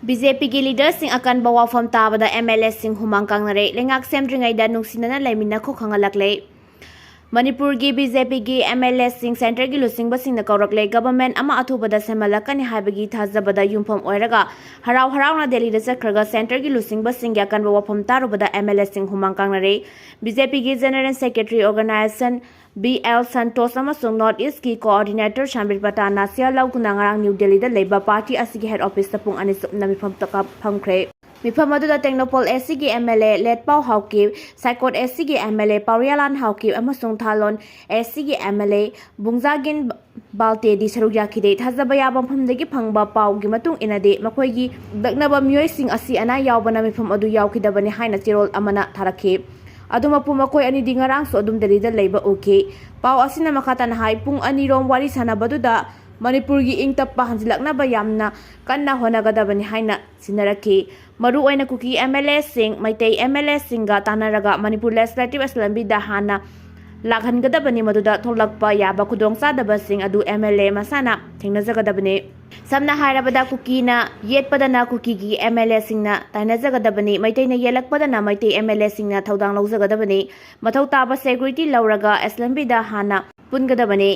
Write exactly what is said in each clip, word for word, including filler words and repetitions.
B J ꯄꯤꯒꯤ ꯂꯤꯗꯔꯁꯤꯡ ꯑꯀꯟꯕ ꯋꯥꯐꯝ ꯇꯥꯕꯗ ꯑꯦꯝ ꯑꯦꯜ ꯑꯦꯁꯤꯡ ꯍꯨꯃꯥꯡ ꯀꯥꯡꯅꯔꯦ꯫ ꯂꯩꯉꯥꯛ ꯁꯦꯝꯗ꯭ꯔꯤꯉꯩꯗ ꯅꯨꯡꯁꯤꯅꯅ ꯂꯩꯃꯤꯟꯅꯈꯣ ꯈꯪꯍꯜꯂꯛꯂꯦ꯫ ꯃꯅꯤꯄꯨꯔꯒꯤ ꯕꯤ ꯖꯦ ꯄꯤꯒꯤ ꯑꯦꯝ ꯑꯦꯜ ꯑꯦꯁꯤꯡ ꯁꯦꯟꯇꯔꯒꯤ ꯂꯨꯆꯤꯡꯕꯁꯤꯡꯅ ꯀꯧꯔꯛꯂꯦ꯫ ꯒꯚꯔꯟꯃꯦꯟꯠ ꯑꯃ ꯑꯊꯨꯕꯗ ꯁꯦꯝꯍꯜꯂꯛꯀꯅꯤ ꯍꯥꯏꯕꯒꯤ ꯊꯥꯖꯕꯗ ꯌꯨꯝꯐꯝ ꯑꯣꯏꯔꯒ ꯍꯔꯥꯎ ꯍꯔꯥꯎꯅ ꯗꯦꯜꯂꯤꯗ ꯆꯠꯈ꯭ꯔꯒ ꯁꯦꯟꯇꯔꯒꯤ ꯂꯨꯆꯤꯡꯕꯁꯤꯡꯒꯤ ꯑꯀꯟꯕ ꯋꯥꯐꯝ ꯇꯥꯔꯨꯕꯗ ꯑꯦꯝ ꯑꯦꯜ ꯑꯦꯁꯤꯡ ꯍꯨꯃꯥꯡ ꯀꯥꯡꯅꯔꯦ꯫ ꯕꯤ ꯖꯦ ꯄꯤꯒꯤ general secretary organisation B L Santosh ꯑꯃꯁꯨꯡ ꯅꯣꯔꯠ ꯏꯁ꯭ꯠꯀꯤ ꯀꯣꯑꯣꯔꯗꯤꯅꯦꯇꯔ ꯁꯥꯝꯕꯤꯔ ꯄꯇꯥꯅꯥꯁꯤꯌꯥ ꯂꯧꯗꯨꯅ ꯉꯔꯥꯡ ꯅ꯭ꯌꯨ ꯗꯦꯜꯂꯤꯗ ꯂꯩꯕ ꯄꯥꯔꯇꯤ ꯑꯁꯤꯒꯤ ꯍꯦꯗ ꯑꯣꯐꯤꯁꯇ ꯄꯨꯡ ꯑꯅꯤ ꯆꯨꯞꯅ ꯃꯤꯐꯝ ꯇ-, ꯀ-, ꯐꯝꯈ꯭ꯔꯦ꯫ ꯃꯤꯐꯝ ꯑꯗꯨꯗ ꯇꯦꯡꯅꯧꯄꯜ ꯑꯦꯁ ꯁꯤꯒꯤ ꯑꯦꯝ ꯑꯦꯜ ꯑꯦ ꯂꯦꯠꯄꯥꯎ ꯍꯥꯎꯀꯤꯞ, ꯁꯥꯏꯀꯣꯠ ꯑꯦꯁ ꯁꯤꯒꯤ ꯑꯦꯝ ꯑꯦꯜ ꯑꯦ ꯄꯥꯎꯔꯤꯌꯥꯂꯥꯟ ꯍꯥꯎꯀꯤꯞ ꯑꯃꯁꯨꯡ ꯊꯥꯂꯣꯟ ꯑꯦꯁ ꯁꯤꯒꯤ ꯑꯦꯝ ꯑꯦꯜ ꯑꯦ ꯕꯨꯡꯖꯥꯒꯤꯟ ꯕꯥꯜꯇꯦꯗꯤ ꯁꯔꯨꯛ ꯌꯥꯈꯤꯗꯦ꯫ ꯊꯥꯖꯕ ꯌꯥꯕ ꯃꯐꯝꯗꯒꯤ ꯐꯪꯕ ꯄꯥꯎꯒꯤ ꯃꯇꯨꯡ ꯏꯟꯅꯗꯤ, ꯃꯈꯣꯏꯒꯤ ꯂꯛꯅꯕ ꯃꯤꯑꯣꯏꯁꯤꯡ ꯑꯁꯤ ꯑꯅꯥ ꯌꯥꯎꯕꯅ ꯃꯤꯐꯝ ꯑꯗꯨ ꯌꯥꯎꯈꯤꯗꯕꯅꯤ ꯍꯥꯏꯅ ꯆꯦꯔꯣꯜ ꯑꯃꯅ ꯊꯥꯔꯛꯈꯤ꯫ ꯑꯗꯨꯃꯛꯄꯨ, ꯃꯈꯣꯏ ꯑꯅꯤꯗꯤ ꯉꯔꯥꯡꯁꯨ ꯑꯗꯨꯝ ꯗꯦꯜꯂꯤꯗ ꯂꯩꯕ ꯎꯈꯤ꯫ ꯄꯥꯎ ꯑꯁꯤꯅ ꯃꯈꯥ ꯇꯥꯅ ꯍꯥꯏ, ꯄꯨꯡ ꯑꯅꯤꯔꯣꯝ ꯋꯥꯔꯤ ꯁꯥꯟꯅꯕꯗꯨꯗ ꯃꯅꯤꯄꯨꯔꯒꯤ ꯏꯪ ꯇꯞꯄ ꯍꯟꯖꯤꯜꯂꯛꯅꯕ ꯌꯥꯝꯅ ꯀꯟꯅ ꯍꯣꯠꯅꯒꯗꯕꯅꯤ ꯍꯥꯏꯅ ꯁꯤꯟꯅꯔꯛꯈꯤ꯫ ꯃꯔꯨꯑꯣꯏꯅ ꯀꯨꯀꯤ ꯑꯦꯝ ꯑꯦꯜ ꯑꯦꯁꯤꯡ, ꯃꯩꯇꯩ ꯑꯦꯝ ꯑꯦꯜ ꯑꯦꯁꯤꯡꯒ ꯇꯥꯟꯅꯔꯒ ꯃꯅꯤꯄꯨꯔ ꯂꯦꯖꯤꯁꯂꯦꯇꯤꯚ ꯑꯦꯁꯦꯝꯕ꯭ꯂꯤꯗ ꯍꯥꯟꯅ ꯂꯥꯛꯍꯟꯒꯗꯕꯅꯤ, ꯃꯗꯨꯗ ꯊꯣꯛꯂꯛꯄ ꯌꯥꯕ ꯈꯨꯗꯣꯡꯆꯥꯗꯕꯁꯤꯡ ꯑꯗꯨ ꯑꯦꯝ ꯑꯦꯜ ꯑꯦ ꯃꯁꯥꯅ ꯊꯦꯡꯅꯖꯒꯗꯕꯅꯤ꯫ ꯁꯝꯅ ꯍꯥꯏꯔꯕꯗ, ꯀꯨꯀꯤꯅ ꯌꯦꯠꯄꯗꯅ ꯀꯨꯀꯤꯒꯤ ꯑꯦꯝ ꯑꯦꯜ ꯑꯦꯁꯤꯡꯅ ꯇꯥꯏꯅꯖꯒꯗꯕꯅꯤ, ꯃꯩꯇꯩꯅ ꯌꯦꯜꯂꯛꯄꯗꯅ ꯃꯩꯇꯩ ꯑꯦꯝ ꯑꯦꯜ ꯑꯦꯁꯤꯡꯅ ꯊꯧꯗꯥꯡ ꯂꯧꯖꯒꯗꯕꯅꯤ꯫ ꯃꯊꯧ ꯇꯥꯕ ꯁꯦꯀ꯭ꯌꯨꯔꯤꯇꯤ ꯂꯧꯔꯒ ꯑꯦꯁꯦꯝꯕ꯭ꯂꯤꯗ ꯍꯥꯟꯅ ꯄꯨꯟꯒꯗꯕꯅꯤ꯫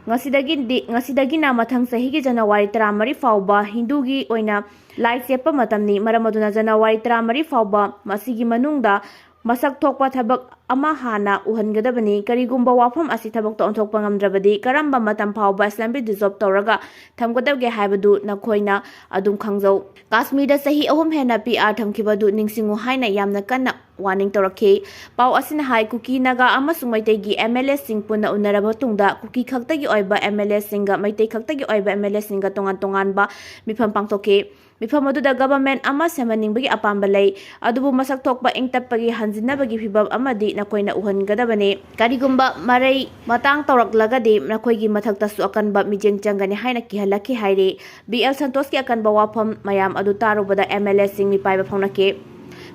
ꯉꯁꯤꯗꯒꯤꯗꯤ, ꯉꯁꯤꯗꯒꯤꯅ ꯃꯊꯪ ꯆꯍꯤꯒꯤ ꯖꯅꯋꯥꯔꯤ ꯇꯔꯥꯃꯔꯤ ꯐꯥꯎꯕ ꯍꯤꯟꯗꯨꯒꯤ ꯑꯣꯏꯅ ꯂꯥꯏ ꯆꯦꯠꯄ ꯃꯇꯝꯅꯤ꯫ ꯃꯔꯝ ꯑꯗꯨꯅ ꯖꯅꯋꯥꯔꯤ ꯇꯔꯥꯃꯔꯤ ꯐꯥꯎꯕ ꯃꯁꯤꯒꯤ ꯃꯅꯨꯡꯗ ꯃꯁꯛ ꯊꯣꯛꯄ ꯊꯕꯛ ꯑꯃ ꯍꯥꯟꯅ ꯎꯍꯟꯒꯗꯕꯅꯤ꯫ ꯀꯔꯤꯒꯨꯝꯕ ꯋꯥꯐꯝ ꯑꯁꯤ ꯊꯕꯛꯇ ꯑꯣꯟꯊꯣꯛꯄ ꯉꯝꯗ꯭ꯔꯕꯗꯤ, ꯀꯔꯝꯕ ꯃꯇꯝ ꯐꯥꯎꯕ ꯑꯦꯁꯦꯝꯕ꯭ꯂꯤ ꯗꯤꯖꯣꯜꯕ ꯇꯧꯔꯒ ꯊꯝꯒꯗꯕꯒꯦ ꯍꯥꯏꯕꯗꯨ ꯅꯈꯣꯏꯅ ꯑꯗꯨꯝ ꯈꯪꯖꯧ꯫ ꯀꯥꯁꯃꯤꯔꯗ ꯆꯍꯤ ꯑꯍꯨꯝ ꯍꯦꯟꯅ ꯄꯤ ꯑꯥꯔ ꯊꯝꯈꯤꯕꯗꯨ ꯅꯤꯡꯁꯤꯡꯉꯨ ꯍꯥꯏꯅ ꯌꯥꯝꯅ ꯀꯟꯅ ꯋꯥꯔꯅꯤꯡ ꯇꯧꯔꯛꯈꯤ꯫ ꯄꯥꯎ ꯑꯁꯤꯅ ꯍꯥꯏ, ꯀꯨꯀꯤ, ꯅꯥꯒꯥ ꯑꯃꯁꯨꯡ ꯃꯩꯇꯩꯒꯤ ꯑꯦꯝ ꯑꯦꯜ ꯑꯦꯁꯤꯡ ꯄꯨꯟꯅ ꯎꯅꯔꯕ ꯃꯇꯨꯡꯗ ꯀꯨꯀꯤ ꯈꯛꯇꯒꯤ ꯑꯣꯏꯕ ꯑꯦꯝ ꯑꯦꯜ ꯑꯦꯁꯤꯡꯒ ꯃꯩꯇꯩ ꯈꯛꯇꯒꯤ ꯑꯣꯏꯕ ꯑꯦꯝ ꯑꯦꯜ ꯑꯦꯁꯤꯡꯒ ꯇꯣꯉꯥꯟ ꯇꯣꯉꯥꯟꯕ ꯃꯤꯐꯝ ꯄꯥꯡꯊꯣꯛꯈꯤ꯫ ꯃꯤꯐꯝ ꯑꯗꯨꯗ ꯒꯚꯔꯟꯃꯦꯟꯠ ꯑꯃ ꯁꯦꯝꯍꯟꯅꯤꯡꯕꯒꯤ ꯑꯄꯥꯝꯕ ꯂꯩ, ꯑꯗꯨꯕꯨ ꯃꯁꯛ ꯊꯣꯛꯄ ꯏꯪ ꯇꯞꯄꯒꯤ ꯍꯟꯖꯤꯟꯅꯕꯒꯤ ꯐꯤꯚꯝ ꯑꯃꯗꯤ ꯅꯈꯣꯏꯅ ꯎꯍꯟꯒꯗꯕꯅꯤ꯫ ꯀꯔꯤꯒꯨꯝꯕ ꯃꯔꯩ ꯃꯇꯥꯡ ꯇꯧꯔꯛꯂꯒꯗꯤ ꯅꯈꯣꯏꯒꯤ ꯃꯊꯛꯇꯁꯨ ꯑꯀꯟꯕ ꯃꯤꯠꯌꯦꯡ ꯆꯪꯒꯅꯤ ꯍꯥꯏꯅ ꯀꯤꯍꯜꯂꯛꯈꯤ ꯍꯥꯏꯔꯤ꯫ ꯕꯤ ꯑꯦꯜ ꯁꯟꯇꯣꯁꯀꯤ ꯑꯀꯟꯕ ꯋꯥꯐꯝ ꯃꯌꯥꯝ ꯑꯗꯨ ꯇꯥꯔꯨꯕꯗ ꯑꯦꯝ ꯑꯦꯜ ꯑꯦꯁꯤꯡ ꯃꯤꯄꯥꯏꯕ ꯐꯥꯎꯅꯈꯤ꯫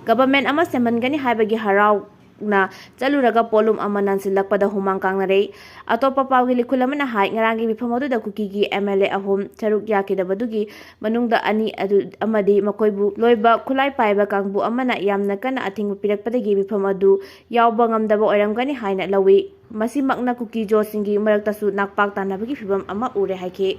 ꯒꯚꯔꯟꯃꯦꯟꯠ ꯑꯃ ꯁꯦꯝꯍꯟꯒꯅꯤ ꯍꯥꯏꯕꯒꯤ ꯍꯔꯥꯎ ꯅ ꯆꯠꯂꯨꯔꯒ ꯄꯣꯠꯂꯨꯝ ꯑꯃ ꯅꯥꯟꯁꯤꯜꯂꯛꯄꯗ ꯍꯨꯃꯥꯡ ꯀꯥꯡꯅꯔꯦ꯫ ꯑꯇꯣꯞꯄ ꯄꯥꯎꯒꯤ ꯂꯤꯈꯨꯜ ꯑꯃꯅ ꯍꯥꯏ, ꯉꯔꯥꯡꯒꯤ ꯃꯤꯐꯝ ꯑꯗꯨꯗ ꯀꯨꯀꯤꯒꯤ M L A ꯑꯍꯨꯝ, ꯇꯔꯨꯛ ꯌꯥꯈꯤꯗꯕꯗꯨꯒꯤ ꯃꯅꯨꯡꯗ ꯑꯅꯤ ꯑꯗꯨ ꯑꯃꯗꯤ ꯃꯈꯣꯏꯕꯨ ꯂꯣꯏꯕ ꯈꯨꯠꯂꯥꯏ ꯄꯥꯏꯕ ꯀꯥꯡꯕꯨ ꯑꯃꯅ ꯌꯥꯝꯅ ꯀꯟꯅ ꯑꯊꯤꯡꯕ ꯄꯤꯔꯛꯄꯗꯒꯤ ꯃꯤꯐꯝ ꯑꯗꯨ ꯌꯥꯎꯕ ꯉꯝꯗꯕ ꯑꯣꯏꯔꯝꯒꯅꯤ ꯍꯥꯏꯅ ꯂꯧꯏ꯫ ꯃꯁꯤꯃꯛꯅ ꯀꯨꯀꯤ ꯖꯣꯁꯤꯡꯒꯤ ꯃꯔꯛꯇꯁꯨ ꯅꯥꯛꯄꯥꯛ ꯇꯥꯅꯕꯒꯤ ꯐꯤꯚꯝ ꯑꯃ ꯎꯔꯦ ꯍꯥꯏꯈꯤ꯫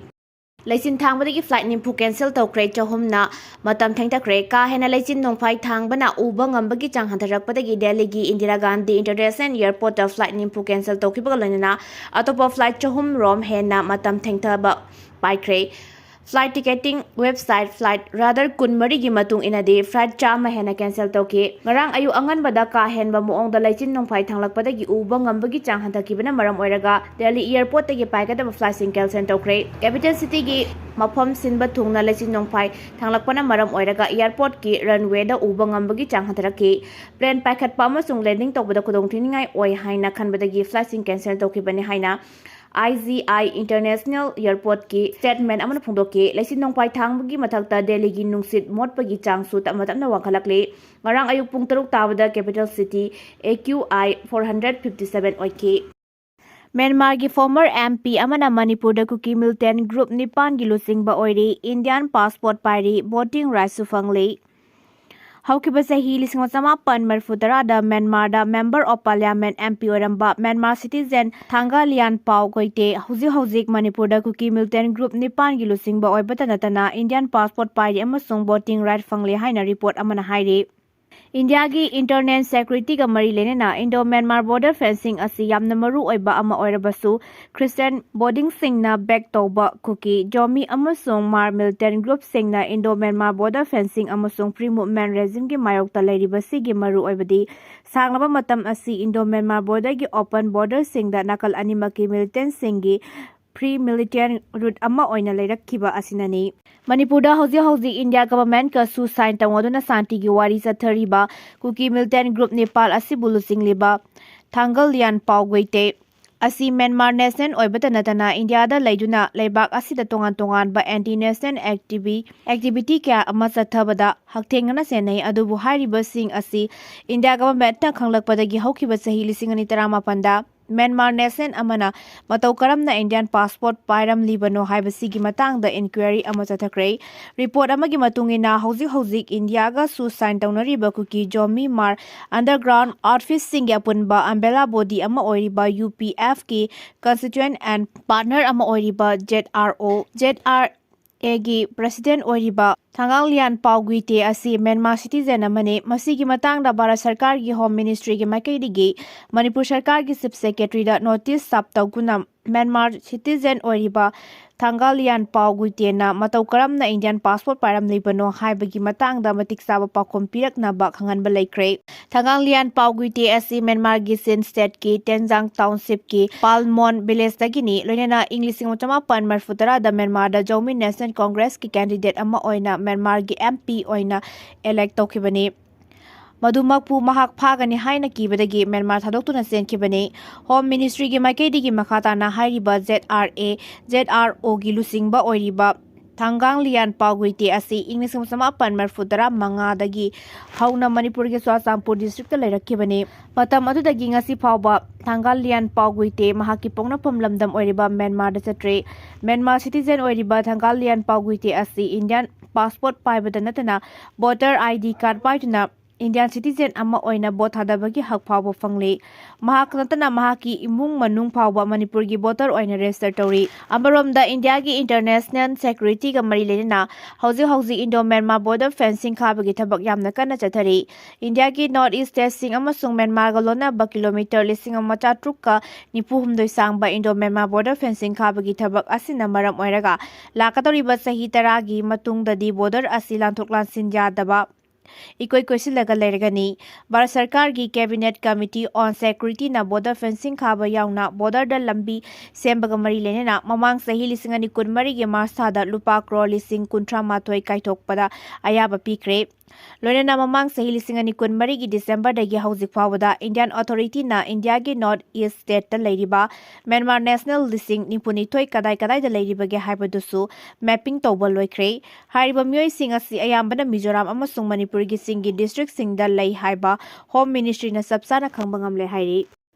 ꯂꯩꯆꯤꯟ ꯊꯥꯡꯕꯗꯒꯤ flight ꯅꯤꯐꯨ cancel ꯇꯧꯈ꯭ꯔꯦ, ꯆꯍꯨꯝꯅ ꯃꯇꯝ ꯊꯦꯡꯊꯈ꯭ꯔꯦ꯫ ꯀꯥ ꯍꯦꯟꯅ ꯂꯩꯆꯤꯟ ꯅꯣꯡꯐꯥꯏ ꯊꯥꯡꯕꯅ ꯎꯕ ꯉꯝꯕꯒꯤ ꯆꯥꯡ ꯍꯟꯊꯔꯛꯄꯗꯒꯤ ꯗꯦꯜꯂꯤꯒꯤ ꯏꯟꯗꯤꯔꯥ ꯒꯥꯟꯙꯤ International Airport ꯇ flight ꯅꯤꯐꯨ cancel ꯇꯧꯈꯤꯕꯒ ꯂꯣꯏꯅꯅ ꯑꯇꯣꯞꯄ flight ꯆꯍꯨꯝ ꯔꯣꯝ ꯍꯦꯟꯅ ꯃꯇꯝ ꯊꯦꯡꯊꯕ ꯄꯥꯏꯈ꯭ꯔꯦ꯫ Flight ticketing website Flightradar ꯀꯨꯟꯃꯔꯤꯒꯤ ꯃꯇꯨꯡ ꯏꯟꯅꯗꯤ flight ꯆꯥꯝꯃ ꯍꯦꯟꯅ cancel ꯇꯧꯈꯤ꯫ ꯉꯔꯥꯡ ꯑꯌꯨꯛ ꯑꯉꯟꯕꯗ ꯀꯥ ꯍꯦꯟꯕ ꯃꯑꯣꯡꯗ ꯂꯩꯆꯤꯟ ꯅꯣꯡꯐꯥꯏ ꯊꯥꯡꯂꯛꯄꯗꯒꯤ ꯎꯕ ꯉꯝꯕꯒꯤ ꯆꯥꯡ ꯍꯟꯊꯈꯤꯕꯅ ꯃꯔꯝ ꯑꯣꯏꯔꯒ ꯗꯦꯜꯂꯤ airport ꯇꯒꯤ ꯄꯥꯏꯒꯗꯕ flight ꯁꯤꯡ cancel ꯇꯧꯈ꯭ꯔꯦ꯫ Capital city ꯒꯤ ꯃꯐꯝ ꯁꯤꯟꯕ ꯊꯨꯡꯅ ꯂꯩꯆꯤꯟ ꯅꯣꯡꯐꯥꯏ ꯊꯥꯡꯂꯛꯄꯅ ꯃꯔꯝ ꯑꯣꯏꯔꯒ airport ꯀꯤ runway ꯗ ꯎꯕ ꯉꯝꯕꯒꯤ ꯆꯥꯡ ꯍꯟꯊꯔꯛꯈꯤ꯫ Plane ꯄꯥꯏꯈꯠꯄ ꯑꯃꯁꯨꯡ landing ꯇꯧꯕꯗ ꯈꯨꯗꯣꯡꯊꯤꯅꯤꯡꯉꯥꯏ ꯑꯣꯏ ꯍꯥꯏꯅ ꯈꯟꯕꯗꯒꯤ flight ꯁꯤꯡ cancel ꯇꯧꯈꯤꯕꯅꯤ ꯍꯥꯏꯅ I G I International Airport ꯀꯤ statement ꯑꯃꯅ ꯐꯣꯡꯗꯣꯛꯈꯤ꯫ ꯂꯩꯆꯤꯟ ꯅꯣꯡꯐꯥꯏ ꯊꯥꯡꯕꯒꯤ ꯃꯊꯛꯇ ꯗꯦꯜꯂꯤꯒꯤ ꯅꯨꯡꯁꯤꯠ ꯃꯣꯠꯄꯒꯤ ꯆꯥꯡꯁꯨ ꯇꯞꯅ ꯇꯞꯅ ꯋꯥꯡꯈꯠꯂꯛꯂꯤ꯫ ꯉꯔꯥꯡ ꯑꯌꯨꯛ ꯄꯨꯡ ꯇꯔꯨꯛ ꯇꯥꯕꯗ capital city A Q I four hundred fifty seven ꯑꯣꯏꯈꯤ꯫ ꯃ꯭ꯌꯥꯟꯃꯥꯔꯒꯤ former M P ꯑꯃꯅ ꯃꯅꯤꯄꯨꯔꯗ ꯀꯨꯀꯤ militant group ꯅꯤꯄꯥꯟꯒꯤ ꯂꯨꯆꯤꯡꯕ ꯑꯣꯏꯔꯤ꯫ Indian passport ꯄꯥꯏꯔꯤ꯫ Voting rights ꯁꯨ ꯐꯪꯂꯤ꯫ ꯍꯧꯈꯤꯕ ꯆꯍꯤ ꯂꯤꯁꯤꯡ ꯑꯃ ꯆꯃꯥꯄꯟ ꯃꯔꯤꯐꯨ ꯇꯔꯥꯗ ꯃ꯭ꯌꯥꯟꯃꯥꯔꯗ Member of Parliament M P ꯑꯣꯏꯔꯝꯕ ꯃ꯭ꯌꯥꯟꯃꯥꯔ citizen ꯊꯥꯡꯒ ꯂꯤꯌꯥꯟ ꯄꯥꯎ ꯒꯣꯏꯇꯦ ꯍꯧꯖꯤꯛ ꯍꯧꯖꯤꯛ ꯃꯅꯤꯄꯨꯔꯗ ꯀꯨꯀꯤ militant group ꯅꯤꯄꯥꯟꯒꯤ ꯂꯨꯆꯤꯡꯕ ꯑꯣꯏꯕꯇ ꯅꯠꯇꯅ Indian passport ꯄꯥꯏꯔꯤ ꯑꯃꯁꯨꯡ voting right ꯐꯪꯂꯦ ꯍꯥꯏꯅ report ꯑꯃꯅ ꯍꯥꯏꯔꯤ꯫ ꯏꯟꯗꯤꯌꯥꯒꯤ internal security ꯒ ꯃꯔꯤ ꯂꯩꯅꯅ Indo Myanmar border fencing ꯑꯁꯤ ꯌꯥꯝꯅ ꯃꯔꯨ ꯑꯣꯏꯕ ꯑꯃ ꯑꯣꯏꯔꯕꯁꯨ, Christian ꯕꯣꯗꯤꯡꯁꯤꯡꯅ back ꯇꯧꯕ ꯀꯨꯀꯤ, ꯖꯣꯃꯤ ꯑꯃꯁꯨꯡ ꯃꯥꯔ militant group ꯁꯤꯡꯅ Indo Myanmar border fencing ꯑꯃꯁꯨꯡ free movement regime ꯒꯤ ꯃꯥꯌꯣꯛꯇ ꯂꯩꯔꯤꯕꯁꯤꯒꯤ ꯃꯔꯨꯑꯣꯏꯕꯗꯤ, ꯁꯥꯡꯂꯕ ꯃꯇꯝ ꯑꯁꯤ Indo Myanmar border ꯒꯤ open border ꯁꯤꯡꯗ ꯅꯥꯀꯜ ꯑꯅꯤꯃꯛꯀꯤ militant ꯁꯤꯡꯒꯤ free militant route ꯑꯃ ꯑꯣꯏꯅ ꯂꯩꯔꯛꯈꯤꯕ ꯑꯁꯤꯅꯅꯤ꯫ ꯃꯅꯤꯄꯨꯔꯗ ꯍꯧꯖꯤꯛ ꯍꯧꯖꯤꯛ ꯏꯟꯗꯤꯌꯥ government ꯀꯁꯨ sign ꯇꯧꯅꯗꯨꯅ ꯁꯥꯟꯇꯤꯒꯤ ꯋꯥꯔꯤ ꯆꯠꯊꯔꯤꯕ ꯀꯨꯀꯤ militant group ꯅꯤꯄꯥꯜ ꯑꯁꯤꯕꯨ ꯂꯨꯆꯤꯡꯂꯤꯕ ꯊꯥꯡꯒꯜ ꯂꯤꯌꯥꯟ ꯄꯥꯎ ꯒꯣꯏꯇꯦ, ꯑꯁꯤ ꯃ꯭ꯌꯥꯟꯃꯥꯔ ꯅꯦꯁꯅꯦꯜ ꯑꯣꯏꯕꯇ ꯅꯠꯇꯅ ꯏꯟꯗꯤꯌꯥꯗ ꯂꯩꯗꯨꯅ ꯂꯩꯕꯥꯛ ꯑꯁꯤꯗ ꯇꯣꯉꯥꯟ ꯇꯣꯉꯥꯟꯕ ꯑꯦꯟꯇꯤ ꯅꯦꯁꯅꯦꯜ ꯑꯦꯛꯇꯤꯚꯤ-, ꯑꯦꯛꯇꯤꯚꯤꯇꯤ ꯀꯌꯥ ꯑꯃ ꯆꯠꯊꯕꯗ ꯍꯛꯊꯦꯡꯅꯅ ꯆꯦꯟꯅꯩ꯫ ꯑꯗꯨꯕꯨ ꯍꯥꯏꯔꯤꯕꯁꯤꯡ ꯑꯁꯤ ꯏꯟꯗꯤꯌꯥ ꯒꯚꯔꯟꯃꯦꯟꯠꯅ ꯈꯪꯂꯛꯄꯗꯒꯤ ꯍꯧꯈꯤꯕ ꯆꯍꯤ ꯂꯤꯁꯤꯡ ꯑꯅꯤ ꯇꯔꯥꯃꯥꯄꯟꯗ ꯃ꯭ꯌꯥꯟꯃꯥꯔ ꯅꯦꯁꯅꯦꯜ ꯑꯃꯅ ꯃꯇꯧ ꯀꯔꯝꯅ ꯏꯟꯗꯤꯌꯥꯟ ꯄꯥꯁꯄꯣꯔꯠ ꯄꯥꯏꯔꯝꯂꯤꯕꯅꯣ ꯍꯥꯏꯕꯁꯤꯒꯤ ꯃꯇꯥꯡꯗ ꯏꯟꯀ꯭ꯋꯥꯏꯔꯤ ꯑꯃ ꯆꯠꯊꯈ꯭ꯔꯦ꯫ ꯔꯤꯄꯣꯔꯠ ꯑꯃꯒꯤ ꯃꯇꯨꯡ ꯏꯟꯅ, ꯍꯧꯖꯤꯛ ꯍꯧꯖꯤꯛ ꯏꯟꯗꯤꯌꯥꯒꯁꯨ ꯁꯥꯏꯟ ꯇꯧꯅꯔꯤꯕ ꯀꯨꯀꯤ ꯖꯣꯃꯤ ꯃꯥꯔ ꯑꯟꯗꯔꯒ꯭ꯔꯥꯎꯟ ꯑꯥꯎꯠꯐꯤꯠꯁꯤꯡꯒꯤ ꯑꯄꯨꯟꯕ ꯑꯝꯕ꯭ꯔꯦꯂꯥ ꯕꯣꯗꯤ ꯑꯃ ꯑꯣꯏꯔꯤꯕ ꯌꯨ ꯄꯤ ꯑꯦꯐꯀꯤ ꯀꯟꯁꯇꯤꯇ꯭ꯌꯨꯑꯦꯟ ꯑꯦꯟ ꯄꯥꯔꯠꯅꯔ ꯑꯃ ꯑꯣꯏꯔꯤꯕ ꯖꯦꯠ ꯑꯥꯔ ꯑꯣ, ꯖꯦꯠ ꯑꯥꯔ ꯑꯦꯒꯤ ꯄ꯭ꯔꯦꯁꯤꯗꯦꯟꯠ ꯑꯣꯏꯔꯤꯕ ꯊꯥꯡꯒꯥꯡ ꯂꯤꯌꯥꯟ ꯄꯥꯎ ꯒꯨꯏꯇꯦ ꯑꯁꯤ ꯃ꯭ꯌꯥꯟꯃꯥꯔ ꯁꯤꯇꯤꯖꯦꯟ ꯑꯃꯅꯤ꯫ ꯃꯁꯤꯒꯤ ꯃꯇꯥꯡꯗ ꯚꯥꯔꯠ ꯁꯔꯀꯥꯔꯒꯤ ꯍꯣꯝ ꯃꯤꯅꯤꯁꯇ꯭ꯔꯤꯒꯤ ꯃꯥꯏꯀꯩꯗꯒꯤ ꯃꯅꯤꯄꯨꯔ ꯁꯔꯀꯥꯔꯒꯤ ꯆꯤꯐ ꯁꯦꯀ꯭ꯔꯦꯇꯔꯤꯗ ꯅꯣꯇꯤꯁ ꯁꯥꯞ ꯇꯧꯗꯨꯅ ꯃ꯭ꯌꯥꯟꯃꯥꯔ ꯁꯤꯇꯤꯖꯦꯟ ꯑꯣꯏꯔꯤꯕ ꯊꯥꯡꯒꯥꯡ ꯂꯤꯌꯥꯟ ꯄꯥꯎ ꯒꯨꯏꯇꯦꯅ ꯃꯇꯧ ꯀꯔꯝꯅ ꯏꯟꯗꯤꯌꯥꯟ ꯄꯥꯁꯄꯣꯔꯠ ꯄꯥꯏꯔꯝꯂꯤꯕꯅꯣ ꯍꯥꯏꯕꯒꯤ ꯃꯇꯥꯡꯗ ꯃꯇꯤꯛ ꯆꯥꯕ ꯄꯥꯎꯈꯨꯝ ꯄꯤꯔꯛꯅꯕ ꯈꯪꯍꯟꯕ ꯂꯩꯈ꯭ꯔꯦ꯫ ꯊꯥꯡꯒꯥꯡ ꯂꯤꯌꯥꯟ ꯄꯥꯎ ꯒꯨꯏꯇꯦ ꯑꯁꯤ ꯃ꯭ꯌꯥꯟꯃꯥꯔꯒꯤ ꯆꯤꯟ ꯁ꯭ꯇꯦꯠꯀꯤ ꯇꯦꯟꯖꯥꯡ ꯇꯥꯎꯟꯁꯤꯞꯀꯤ ꯄꯥꯜꯃꯣꯟ ꯚꯤꯂꯦꯖꯇꯒꯤꯅꯤ꯫ ꯂꯣꯏꯅꯅ ꯏꯪ ꯂꯤꯁꯤꯡ ꯑꯃ ꯆꯃꯥꯄꯟ ꯃꯔꯤꯐꯨ ꯇꯔꯥꯗ ꯃ꯭ꯌꯥꯟꯃꯥꯔꯗ ꯖꯧꯃꯤ ꯅꯦꯁꯅꯦꯜ ꯀꯣꯡꯒ꯭ꯔꯦꯁꯀꯤ ꯀꯦꯟꯗꯤꯗꯦꯠ ꯑꯃ ꯑꯣꯏꯅ ꯃ꯭ꯌꯥꯟꯃꯥꯔꯒꯤ ꯑꯦꯝ ꯄꯤ ꯑꯣꯏꯅ ꯏꯂꯦꯛ ꯇꯧꯈꯤꯕꯅꯤ꯫ ꯃꯗꯨꯃꯛꯄꯨ ꯃꯍꯥꯛ ꯐꯥꯒꯅꯤ ꯍꯥꯏꯅ ꯀꯤꯕꯗꯒꯤ ꯃ꯭ꯌꯥꯟꯃꯥꯔ ꯊꯥꯗꯣꯛꯇꯨꯅ ꯆꯦꯟꯈꯤꯕꯅꯤ꯫ ꯍꯣꯝ ꯃꯤꯅꯤꯁꯇ꯭ꯔꯤꯒꯤ ꯃꯥꯏꯀꯩꯗꯒꯤ ꯃꯈꯥ ꯇꯥꯅ ꯍꯥꯏꯔꯤꯕ Z R A, Z R ꯑꯣꯒꯤ ꯂꯨꯆꯤꯡꯕ ꯑꯣꯏꯔꯤꯕ ꯊꯥꯡꯒꯥꯡ ꯂꯤꯌꯥꯟ ꯄꯥꯎ ꯒꯨꯏꯇꯦ ꯑꯁꯤ ꯏꯪ ꯂꯤꯁꯤꯡ ꯑꯃ ꯆꯃꯥꯄꯟ ꯃꯔꯤꯐꯨ ꯇꯔꯥ ꯃꯉꯥꯗꯒꯤ ꯍꯧꯅ ꯃꯅꯤꯄꯨꯔꯒꯤ ꯆꯨꯔꯥꯆꯥꯟꯄꯨꯔ ꯗꯤꯁꯇ꯭ꯔꯤꯛꯇ ꯂꯩꯔꯛꯈꯤꯕꯅꯤ꯫ ꯃꯇꯝ ꯑꯗꯨꯗꯒꯤ ꯉꯁꯤ ꯐꯥꯎꯕ ꯊꯥꯡꯒꯥꯡ ꯂꯤꯌꯥꯟ ꯄꯥꯎ ꯒꯨꯏꯇꯦ ꯃꯍꯥꯛꯀꯤ ꯄꯣꯛꯅꯐꯝ ꯂꯝꯗꯝ ꯑꯣꯏꯔꯤꯕ ꯃ꯭ꯌꯥꯟꯃꯥꯔꯗ ꯆꯠꯇ꯭ꯔꯤ꯫ ꯃ꯭ꯌꯥꯟꯃꯥꯔ ꯁꯤꯇꯤꯖꯦꯟ ꯑꯣꯏꯔꯤꯕ ꯊꯥꯡꯒꯥꯡ ꯂꯤꯌꯥꯟ ꯄꯥꯎ ꯒꯨꯏꯇꯦ ꯑꯁꯤ ꯏꯟꯗꯤꯌꯥꯟ ꯄꯥꯁꯄꯣꯔꯠ ꯄꯥꯏꯕꯗ ꯅꯠꯇꯅ ꯚꯣꯇꯔ ꯑꯥꯏ ꯗꯤ ꯀꯥꯔꯗ ꯄꯥꯏꯗꯨꯅ ꯏꯟꯗꯤꯌꯥꯟ ꯁꯤꯇꯤꯖꯦꯟ ꯑꯃ ꯑꯣꯏꯅ ꯚꯣꯠ ꯊꯥꯗꯕꯒꯤ ꯍꯛ ꯐꯥꯎꯕ ꯐꯪꯂꯤ꯫ ꯃꯍꯥꯛ ꯅꯠꯇꯅ ꯃꯍꯥꯛꯀꯤ ꯏꯃꯨꯡ ꯃꯅꯨꯡ ꯐꯥꯎꯕ ꯃꯅꯤꯄꯨꯔꯒꯤ ꯚꯣꯇꯔ ꯑꯣꯏꯅ ꯔꯦꯖꯤꯁꯇꯔ ꯇꯧꯔꯤ꯫ ꯑꯃꯔꯣꯝꯗ ꯏꯟꯗꯤꯌꯥꯒꯤ ꯏꯟꯇꯔꯅꯦꯁꯅꯦꯜ ꯁꯦꯀ꯭ꯌꯨꯔꯤꯇꯤꯒ ꯃꯔꯤ ꯂꯩꯅꯅ ꯍꯧꯖꯤꯛ ꯍꯧꯖꯤꯛ ꯏꯟꯗꯣ ꯃ꯭ꯌꯥꯟꯃꯥꯔ ꯕꯣꯔꯗꯔ ꯐꯦꯟꯁꯤꯡ ꯈꯥꯕꯒꯤ ꯊꯕꯛ ꯌꯥꯝꯅ ꯀꯟꯅ ꯆꯠꯊꯔꯤ꯫ ꯏꯟꯗꯤꯌꯥꯒꯤ ꯅꯣꯔꯠ ꯏꯁ ꯁ꯭ꯇꯦꯠꯁꯤꯡ ꯑꯃꯁꯨꯡ ꯃ꯭ꯌꯥꯟꯃꯥꯔꯒ ꯂꯣꯟꯅꯕ ꯀꯤꯂꯣꯃꯤꯇꯔ ꯂꯤꯁꯤꯡ ꯑꯃ ꯆꯥꯇ꯭ꯔꯨꯛꯀ ꯅꯤꯐꯨ ꯍꯨꯝꯗꯣꯏ ꯁꯥꯡꯕ ꯏꯟꯗꯣ ꯃ꯭ꯌꯥꯟꯃꯥꯔ ꯕꯣꯔꯗꯔ ꯐꯦꯟꯁꯤꯡ ꯈꯥꯕꯒꯤ ꯊꯕꯛ ꯑꯁꯤꯅ ꯃꯔꯝ ꯑꯣꯏꯔꯒ ꯂꯥꯛꯀꯗꯧꯔꯤꯕ ꯆꯍꯤ ꯇꯔꯥꯒꯤ ꯃꯇꯨꯡꯗꯗꯤ ꯕꯣꯔꯗꯔ ꯑꯁꯤ ꯂꯥꯟꯊꯣꯛ ꯂꯥꯟꯁꯤꯟ ꯌꯥꯗꯕ ꯏꯀꯣꯏ ꯀꯣꯏꯁꯤꯜꯂꯒ ꯂꯩꯔꯒꯅꯤ꯫ ꯚꯥꯔꯠ ꯁꯔꯀꯥꯔꯒꯤ Cabinet Committee on Security ꯅ border fencing ꯈꯥꯕ ꯌꯥꯎꯅ border ꯗ ꯂꯝꯕꯤ ꯁꯦꯝꯕꯒ ꯃꯔꯤ ꯂꯩꯅꯅ ꯃꯃꯥꯡ ꯆꯍꯤ ꯂꯤꯁꯤꯡ ꯑꯅꯤ ꯀꯨꯟꯃꯔꯤꯒꯤ March ꯊꯥꯗ ꯂꯨꯄꯥ ꯀ꯭ꯔꯣꯔ ꯂꯤꯁꯤꯡ ꯀꯨꯟꯊ꯭ꯔꯥ ꯃꯥꯊꯣꯏ ꯀꯥꯏꯊꯣꯛꯄꯗ ꯑꯌꯥꯕ ꯄꯤꯈ꯭ꯔꯦ꯫ ꯂꯣꯏꯅꯅ ꯃꯃꯥꯡ ꯆꯍꯤ ꯂꯤꯁꯤꯡ ꯑꯅꯤ ꯀꯨꯟꯃꯔꯤꯒꯤ December ꯗꯒꯤ ꯍꯧꯖꯤꯛ ꯐꯥꯎꯕꯗ Indian Authority ꯅ ꯏꯟꯗꯤꯌꯥꯒꯤ North East state ꯇ ꯂꯩꯔꯤꯕ Myanmar national ꯂꯤꯁꯤꯡ ꯅꯤꯐꯨꯅꯤꯊꯣꯏ ꯀꯗꯥꯏ ꯀꯗꯥꯏꯗ ꯂꯩꯔꯤꯕꯒꯦ ꯍꯥꯏꯕꯗꯨꯁꯨ mapping ꯇꯧꯕ ꯂꯣꯏꯈ꯭ꯔꯦ꯫ ꯍꯥꯏꯔꯤꯕ ꯃꯤꯑꯣꯏꯁꯤꯡ ꯑꯁꯤ ꯑꯌꯥꯝꯕꯅ ꯃꯤꯖꯣꯔꯥꯝ ꯑꯃꯁꯨꯡ ꯃꯅꯤꯄꯨꯔꯒꯤ ꯆꯤꯡꯒꯤ district ꯁꯤꯡꯗ ꯂꯩ ꯍꯥꯏꯕ Home Ministry ꯅ ꯆꯞ ꯆꯥꯅ ꯈꯪꯕ ꯉꯝꯂꯦ ꯍꯥꯏꯔꯤ꯫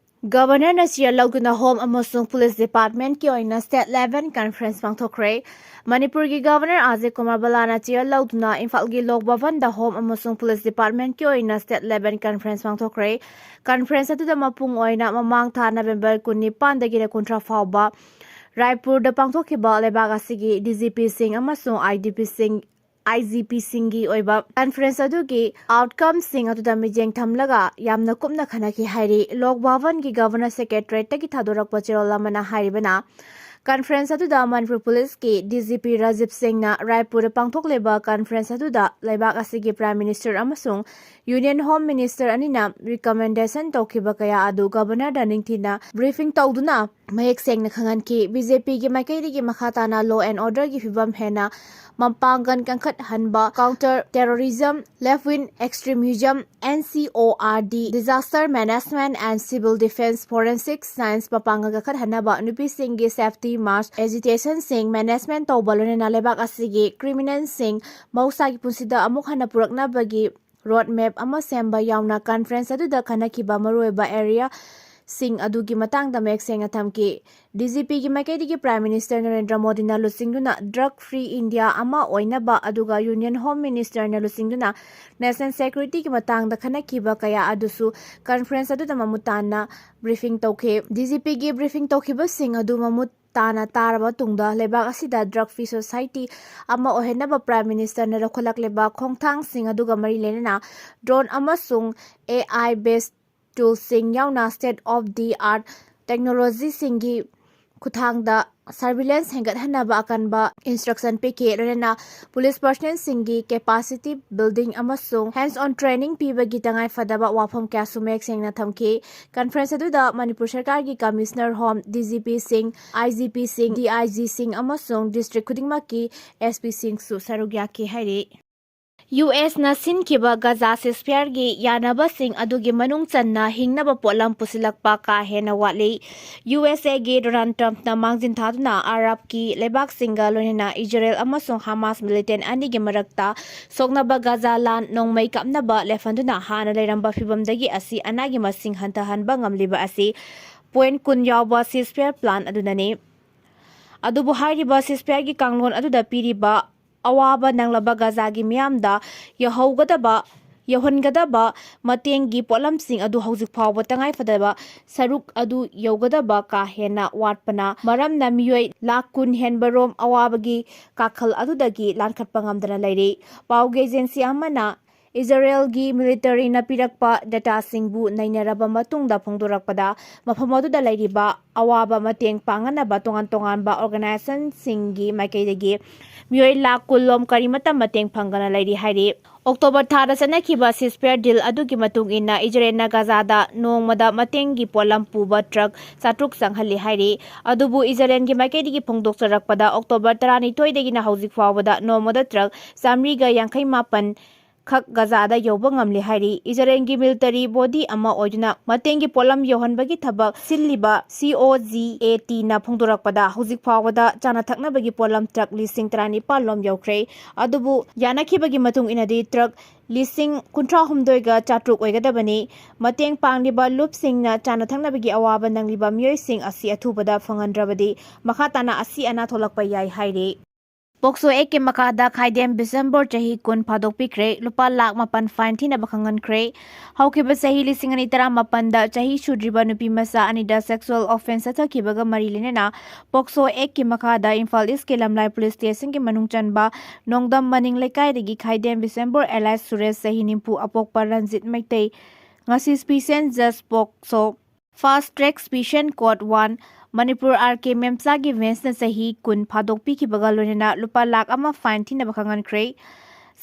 Governor ꯅ chair ꯂꯧꯗꯨꯅ Home ꯑꯃꯁꯨꯡ Police Department ꯀꯤ ꯑꯣꯏꯅ state level conference ꯄꯥꯡꯊꯣꯛꯈ꯭ꯔꯦ꯫ ꯃꯅꯤꯄꯨꯔꯒꯤ Governor ꯑꯖꯌ ꯀꯨꯃꯥꯔ ꯚꯜꯂꯥꯅ chair ꯂꯧꯗꯨꯅ ꯏꯝꯐꯥꯜꯒꯤ ꯂꯣꯛ ꯚꯕꯟꯗ Home ꯑꯃꯁꯨꯡ Police Department ꯀꯤ ꯑꯣꯏꯅ state level conference ꯄꯥꯡꯊꯣꯛꯈ꯭ꯔꯦ꯫ Conference ꯑꯗꯨꯗ ꯃꯄꯨꯡ ꯑꯣꯏꯅ ꯃꯃꯥꯡ ꯊꯥ November ꯀꯨꯟꯅꯤꯄꯥꯟꯗꯒꯤꯅ ꯀꯨꯟꯊ꯭ꯔꯥ ꯐꯥꯎꯕ ꯔꯥꯏꯄꯨꯔꯗ ꯄꯥꯡꯊꯣꯛꯈꯤꯕ ꯂꯩꯕꯥꯛ ꯑꯁꯤꯒꯤ D G P ꯁꯤꯡ ꯑꯃꯁꯨꯡ I D P ꯁꯤꯡ, I G P ꯁꯤꯡꯒꯤ ꯑꯣꯏꯕ conference ꯑꯗꯨꯒꯤ outcome ꯁꯤꯡ ꯑꯗꯨꯗ ꯃꯤꯠꯌꯦꯡ ꯊꯝꯂꯒ ꯌꯥꯝꯅ ꯀꯨꯞꯅ ꯈꯟꯅꯈꯤ ꯍꯥꯏꯔꯤ꯫ ꯂꯣꯛ ꯚꯕꯟꯒꯤ Governor Secretariat ꯇꯒꯤ ꯊꯥꯗꯣꯔꯛꯄ ꯆꯦꯔꯣꯜ ꯑꯃꯅ ꯍꯥꯏꯔꯤꯕꯅ, conference ꯑꯗꯨꯗ ꯃꯅꯤꯄꯨꯔ Police ꯀꯤ D G P ꯔꯥꯖꯤꯕ ꯁꯤꯡꯅ ꯔꯥꯏꯄꯨꯔꯗ ꯄꯥꯡꯊꯣꯛꯂꯤꯕ conference ꯑꯗꯨꯗ ꯂꯩꯕꯥꯛ ꯑꯁꯤꯒꯤ Prime Minister ꯑꯃꯁꯨꯡ Union Home Minister ꯑꯅꯤꯅ recommendation ꯇꯧꯈꯤꯕ ꯀꯌꯥ ꯑꯗꯨ Governor ꯗ ꯅꯤꯡꯊꯤꯅ briefing ꯇꯧꯗꯨꯅ ꯃꯌꯦꯛ ꯁꯦꯡꯅ ꯈꯪꯍꯟꯈꯤ꯫ B J P ꯒꯤ ꯃꯥꯏꯀꯩꯗꯒꯤ ꯃꯈꯥ ꯇꯥꯅ law and order ꯒꯤ ꯐꯤꯕꯝ ꯍꯦꯟꯅ ꯃꯄꯥꯡꯒꯜ ꯀꯟꯈꯠꯍꯟꯕ, counter terrorism, left wing extremism, N C O R D, disaster management and civil defense, forensic science ꯃꯄꯥꯡꯒꯜ ꯀꯟꯈꯠꯍꯟꯅꯕ, ꯅꯨꯄꯤꯁꯤꯡꯒꯤ safety, mass agitation ꯁꯤꯡ management ꯇꯧꯕ, ꯂꯣꯏꯅꯅ ꯂꯩꯕꯥꯛ ꯑꯁꯤꯒꯤ criminal ꯁꯤꯡ ꯃꯍꯧꯁꯥꯒꯤ ꯄꯨꯟꯁꯤꯗ ꯑꯃꯨꯛ ꯍꯟꯅ ꯄꯨꯔꯛꯅꯕꯒꯤ road map ꯑꯃ ꯁꯦꯝꯕ ꯌꯥꯎꯅ conference ꯑꯗꯨꯗ ꯈꯟꯅꯈꯤꯕ ꯃꯔꯨꯑꯣꯏꯕ area ꯁꯤꯡ ꯑꯗꯨꯒꯤ ꯃꯇꯥꯡꯗ ꯃꯌꯦꯛ ꯁꯦꯡꯅ ꯊꯝꯈꯤ꯫ D G P ꯒꯤ ꯃꯥꯏꯀꯩꯗꯒꯤ Prime Minister ꯅꯔꯦꯟꯗ꯭ꯔ ꯃꯣꯗꯤꯅ ꯂꯨꯆꯤꯡꯗꯨꯅ drug free India ꯑꯃ ꯑꯣꯏꯅꯕ, ꯑꯗꯨꯒ Union Home Minister ꯅ ꯂꯨꯆꯤꯡꯗꯨꯅ national security ꯒꯤ ꯃꯇꯥꯡꯗ ꯈꯟꯅꯈꯤꯕ ꯀꯌꯥ ꯑꯗꯨꯁꯨ conference ꯑꯗꯨꯗ ꯃꯃꯨꯠ ꯇꯥꯅ briefing ꯇꯧꯈꯤ꯫ D G P ꯒꯤ briefing ꯇꯧꯈꯤꯕꯁꯤꯡ ꯑꯗꯨ ꯃꯃꯨꯠ ꯇꯥꯅ ꯇꯥꯔꯕ ꯇꯨꯡꯗ, ꯂꯩꯕꯥꯛ ꯑꯁꯤꯗ drug free society ꯑꯃ ꯑꯣꯏꯍꯟꯅꯕ Prime Minister ꯅ ꯂꯧꯈꯠꯂꯛꯂꯤꯕ ꯈꯣꯡꯊꯥꯡꯁꯤꯡ ꯑꯗꯨꯒ ꯃꯔꯤ ꯂꯩꯅꯅ drone ꯑꯃꯁꯨꯡ A I based tool ꯁꯤꯡ ꯌꯥꯎꯅ state of the art technology ꯁꯤꯡꯒꯤ ꯈꯨꯠꯊꯥꯡꯗ surveillance ꯍꯦꯟꯒꯠꯍꯟꯅꯕ ꯑꯀꯟꯕ instruction ꯄꯤꯈꯤ꯫ ꯂꯣꯏꯅꯅ police personnelꯁꯤꯡꯒꯤ capacity building ꯑꯃꯁꯨꯡ hands on training ꯄꯤꯕꯒꯤ ꯇꯉꯥꯏꯐꯗꯕ ꯋꯥꯐꯝ ꯀꯌꯥꯁꯨ ꯃꯌꯦꯛ ꯁꯦꯡꯅ ꯊꯝꯈꯤ꯫ Conference ꯑꯗꯨꯗ ꯃꯅꯤꯄꯨꯔ ꯁꯔꯀꯥꯔꯒꯤ Commissioner Home, DGPꯁꯤꯡ, IGPꯁꯤꯡ, DIGꯁꯤꯡ ꯑꯃꯁꯨꯡ district ꯈꯨꯗꯤꯡꯃꯛꯀꯤ SPꯁꯤꯡꯁꯨ ꯁꯔꯨꯛ ꯌꯥꯈꯤ ꯍꯥꯏꯔꯤ꯫ USꯅ ꯁꯤꯟꯈꯤꯕ ꯒꯖꯥ ceasefireꯒꯤ ꯌꯥꯅꯕꯁꯤꯡ ꯑꯗꯨꯒꯤ ꯃꯅꯨꯡ ꯆꯟꯅ ꯍꯤꯡꯅꯕ ꯄꯣꯠꯂꯝ ꯄꯨꯁꯤꯜꯂꯛꯄ ꯀꯥ ꯍꯦꯟꯅ ꯋꯥꯠꯂꯤ꯫ USAꯒꯤ Donald Trumpꯅ ꯃꯥꯡꯖꯤꯟ ꯊꯥꯗꯨꯅ ꯑꯔꯕꯀꯤ ꯂꯩꯕꯥꯛꯁꯤꯡꯒ ꯂꯣꯏꯅꯅ ꯏꯖꯔꯦꯜ ꯑꯃꯁꯨꯡ ꯍꯃꯥꯁ militant ꯑꯅꯤꯒꯤ ꯃꯔꯛꯇ ꯁꯣꯛꯅꯕ ꯒꯖꯥ ꯂꯥꯟ ꯅꯣꯡꯃꯩ ꯀꯥꯞꯅꯕ ꯂꯦꯞꯍꯟꯗꯨꯅ ꯍꯥꯟꯅ ꯂꯩꯔꯝꯕ ꯐꯤꯚꯝꯗꯒꯤ ꯑꯁꯤ ꯑꯅꯥꯒꯤ ꯃꯁꯤꯡ ꯍꯟꯊꯍꯟꯕ ꯉꯝꯂꯤꯕ ꯑꯁꯤ point ꯀꯨꯟ ꯌꯥꯎꯕ ceasefire plan ꯑꯗꯨꯅꯅꯤ꯫ ꯑꯗꯨꯕꯨ ꯍꯥꯏꯔꯤꯕ ceasefireꯒꯤ ꯀꯥꯡꯂꯣꯟ ꯑꯗꯨꯗ ꯄꯤꯔꯤꯕ ꯑꯋꯥꯕ ꯅꯪꯂꯕ ꯒꯖꯥꯒꯤ ꯃꯤꯌꯥꯝꯗ ꯌꯧꯍꯧꯒꯗꯕ, ꯌꯧꯍꯟꯒꯗꯕ ꯃꯇꯦꯡꯒꯤ ꯄꯣꯠꯂꯝꯁꯤꯡ ꯑꯗꯨ ꯍꯧꯖꯤꯛ ꯐꯥꯎꯕ ꯇꯉꯥꯏꯐꯗꯕ ꯁꯔꯨꯛ ꯑꯗꯨ ꯌꯧꯒꯗꯕ ꯀꯥ ꯍꯦꯟꯅ ꯋꯥꯠꯄꯅ ꯃꯔꯝꯅ ꯃꯤꯑꯣꯏ ꯂꯥꯈ ꯀꯨꯟ ꯍꯦꯟꯕ ꯔꯣꯝ ꯑꯋꯥꯕꯒꯤ ꯀꯥꯈꯜ ꯑꯗꯨꯗꯒꯤ ꯂꯥꯟꯈꯠꯄ ꯉꯝꯗꯅ ꯂꯩꯔꯤ꯫ ꯄꯥꯎꯒꯤ agency ꯑꯃꯅ ꯏꯖꯔꯦꯜꯒꯤ militaryꯅ ꯄꯤꯔꯛꯄ dataꯁꯤꯡꯕꯨ ꯅꯩꯅꯔꯕ ꯃꯇꯨꯡꯗ ꯐꯣꯡꯗꯣꯔꯛꯄꯗ, ꯃꯐꯝ ꯑꯗꯨꯗ ꯂꯩꯔꯤꯕ ꯑꯋꯥꯕ ꯃꯇꯦꯡ ꯄꯥꯡꯅꯅꯕ ꯇꯣꯉꯥꯟ ꯇꯣꯉꯥꯟꯕ organizationꯁꯤꯡꯒꯤ ꯃꯥꯏꯀꯩꯗꯒꯤ ꯃꯤꯑꯣꯏ ꯂꯥꯈ ꯀꯨꯟ ꯂꯣꯝ ꯀꯔꯤꯃꯠꯇ ꯃꯇꯦꯡ ꯐꯪꯗꯅ ꯂꯩꯔꯤ ꯍꯥꯏꯔꯤ꯫ ꯑꯣꯛꯇꯣꯕꯔ ꯊꯥꯗ ꯆꯠꯅꯈꯤꯕ ceasefire deal ꯑꯗꯨꯒꯤ ꯃꯇꯨꯡ ꯏꯟꯅ ꯏꯖꯔꯦꯜꯅ ꯒꯖꯥꯗ ꯅꯣꯡꯃꯗ ꯃꯇꯦꯡꯒꯤ ꯄꯣꯠꯂꯝ ꯄꯨꯕ truck ꯆꯥꯇ꯭ꯔꯨꯛ ꯆꯪꯍꯜꯂꯤ ꯍꯥꯏꯔꯤ꯫ ꯑꯗꯨꯕꯨ ꯏꯖꯔꯦꯜꯒꯤ ꯃꯥꯏꯀꯩꯗꯒꯤ ꯐꯣꯡꯗꯣꯛꯆꯔꯛꯄꯗ, ꯑꯣꯛꯇꯣꯕꯔ ꯇꯔꯥꯅꯤꯊꯣꯏꯗꯒꯤꯅ ꯍꯧꯖꯤꯛ ꯐꯥꯎꯕꯗ ꯅꯣꯡꯃꯗ truck ꯆꯥꯃꯔꯤꯒ ꯌꯥꯡꯈꯩ ꯃꯥꯄꯟ ꯈꯛ ꯒꯖꯥꯗ ꯌꯧꯕ ꯉꯝꯂꯦ ꯍꯥꯏꯔꯤ꯫ ꯏꯖꯔꯦꯜꯒꯤ military body ꯑꯃ ꯑꯣꯏꯗꯨꯅ ꯃꯇꯦꯡꯒꯤ ꯄꯣꯠꯂꯝ ꯌꯧꯍꯟꯕꯒꯤ ꯊꯕꯛ ꯁꯤꯜꯂꯤꯕ COGATꯅ ꯐꯣꯡꯗꯣꯔꯛꯄꯗ, ꯍꯧꯖꯤꯛ ꯐꯥꯎꯕꯗ ꯆꯥꯅ ꯊꯛꯅꯕꯒꯤ ꯄꯣꯠꯂꯝ truck ꯂꯤꯁꯤꯡ ꯇꯔꯥꯅꯤꯄꯥꯜ ꯂꯣꯝ ꯌꯧꯈ꯭ꯔꯦ꯫ ꯑꯗꯨꯕꯨ ꯌꯥꯅꯈꯤꯕꯒꯤ ꯃꯇꯨꯡ ꯏꯟꯅꯗꯤ truck ꯂꯤꯁꯤꯡ ꯀꯨꯟꯊ꯭ꯔꯥ ꯍꯨꯝꯗꯣꯏꯒ ꯆꯥꯇ꯭ꯔꯨꯛ ꯑꯣꯏꯒꯗꯕꯅꯤ꯫ ꯃꯇꯦꯡ ꯄꯥꯡꯂꯤꯕ ꯂꯨꯞꯁꯤꯡꯅ ꯆꯥꯅ ꯊꯛꯅꯕꯒꯤ ꯑꯋꯥꯕ ꯅꯪꯂꯤꯕ ꯃꯤꯑꯣꯏꯁꯤꯡ ꯑꯁꯤ ꯑꯊꯨꯕꯗ ꯐꯪꯍꯟꯗ꯭ꯔꯕꯗꯤ ꯃꯈꯥ ꯇꯥꯅ ꯑꯁꯤ ꯑꯅꯥ ꯊꯣꯛꯂꯛꯄ ꯌꯥꯏ ꯍꯥꯏꯔꯤ꯫ POCSO Actꯀꯤ ꯃꯈꯥꯗ ꯈꯥꯏꯗꯦꯝ ꯕꯤꯁꯦꯝꯕꯣꯔ ꯆꯍꯤ ꯀꯨꯟ ꯐꯥꯗꯣꯛꯄꯤꯈ꯭ꯔꯦ, ꯂꯨꯄꯥ ꯂꯥꯈ ꯃꯥꯄꯟ fine ꯊꯤꯅꯕ ꯈꯪꯍꯟꯈ꯭ꯔꯦ꯫ ꯍꯧꯈꯤꯕ ꯆꯍꯤ ꯂꯤꯁꯤꯡ ꯑꯅꯤ ꯇꯔꯥꯃꯥꯄꯟꯗ ꯆꯍꯤ ꯁꯨꯗ꯭ꯔꯤꯕ ꯅꯨꯄꯤ ꯃꯆꯥ ꯑꯅꯤꯗ sexual offence ꯆꯠꯊꯈꯤꯕꯒ ꯃꯔꯤ ꯂꯩꯅꯅ POCSO Actꯀꯤ ꯃꯈꯥꯗ ꯏꯝꯐꯥꯜ Eastꯀꯤ ꯂꯝꯂꯥꯏ police stationꯒꯤ ꯃꯅꯨꯡ ꯆꯟꯕ ꯅꯣꯡꯗꯝ ꯃꯅꯤꯡ ꯂꯩꯀꯥꯏꯗꯒꯤ ꯈꯥꯏꯗꯦꯝ ꯕꯤꯁꯦꯝꯕꯣꯔ alias ꯁꯨꯔꯦꯁ, ꯆꯍꯤ ꯅꯤꯐꯨ, ꯑꯄꯣꯛꯄ ꯔꯟꯖꯤꯠ ꯃꯩꯇꯩ, ꯉꯁꯤ special judge POCSO Fast Track Special Court one Manipur R K ꯃꯦꯝꯆꯥꯒꯤ ꯕꯦꯟꯁꯅ ꯆꯍꯤ ꯀꯨꯟ ꯐꯥꯗꯣꯛꯄꯤꯈꯤꯕꯒ ꯂꯣꯏꯅꯅ ꯂꯨꯄꯥ ꯂꯥꯈ ꯑꯃ ꯐꯥꯏꯟ ꯊꯤꯅꯕ ꯈꯪꯍꯟꯈ꯭ꯔꯦ꯫